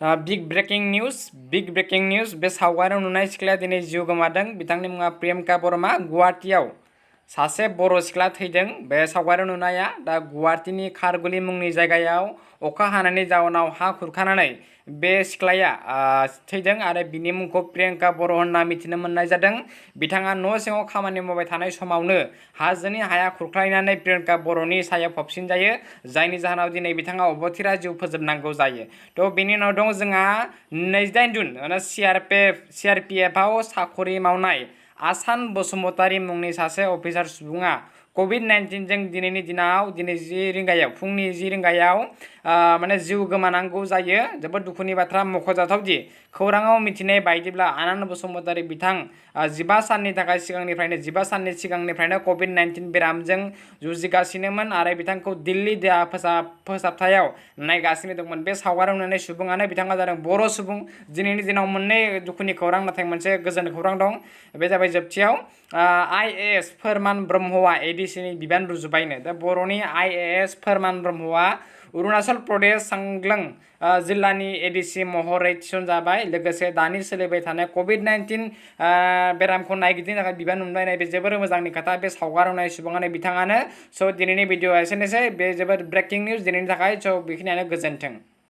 Big breaking news बे सावगारियाव नुनाय सिख्लाया दिनै जिउ गोमादों। बिथांनि मुङा प्रियंका बर्मा। गुवाहाटीआव सासे बर' सिख्ला थैदों। बे सावगारियाव नुनाया दा गुवाहाटीनि खारगुलि मुंनि जायगायाव अखा हानायनि जाउनाव हा खुरखानानै बे सिख्लाया थैदों आरो बिनि मुंखौ प्रियंका बर' होनना मिथिनो मोननाय जादों। बिथाङा न' सिङाव खामानि मावबाय थानाय समावनो हाजोनि हाया खुरख्लायनानै प्रियंका बर'नि सायाव फबसिनजायो, जायनि जाहोनाव दिनै बिथाङा अबथिरा जिउ फोजोबनांगौ जायो। थ' बेनि उनाव दं जोंहा 28 जुन CRPFआव साखरि मावनाय आसान बसुमतारी मुंनि सासे अफिसार सुबुङा COVID-19 जों दिनैनि दिनाव फुंनि 10 रिंगायाव माने जिउ गोमानांगौ जायो। जोबोद दुखुनि बाथ्रा। मख'जाथावदि खौराङाव मिथिनाय बायदिब्ला आनन्द बसुमतारी बिथां 15 साननि सिगांनिफ्रायनो COVID-19 बेरामजों जुजिगासिनोमोन आरो बिथांखौ दिल्ली देहा फोसाबथायाव नायगासिनो दंमोन। बे सावगारियाव नुनाय सुबुङानो बिथाङा जादों बर' सुबुं। दिनैनि दिनाव मोननै दुखुनि खौरां, नाथाय मोनसे गोजोन खौरां दं। बे जाबाय जोबथियाव IAS फोरमान ब्रह्मआ ADCनि बिबान रुजुबायनो। दा बर'नि IAS फोरमान ब्रह्मआ अरुणाचल प्रदेश सांग्लां जिल्लानि ADC महरै थिसनजाबाय। लोगोसे दानि सोलिबाय थानाय COVID-19 बेरामखौ नायगिदिंनो थाखाय बिबान मोनबाय। बे जोबोर मोजांनि खोथा। बे सावगारियाव नाय सुबुङानो बिथाङानो। स' दिनैनि भिडिअ'आ एसेनोसै। बे जोबोद ब्रेकिं निउस दिनैनि थाखाय। स' बेखिनियानो, गोजोन्थों।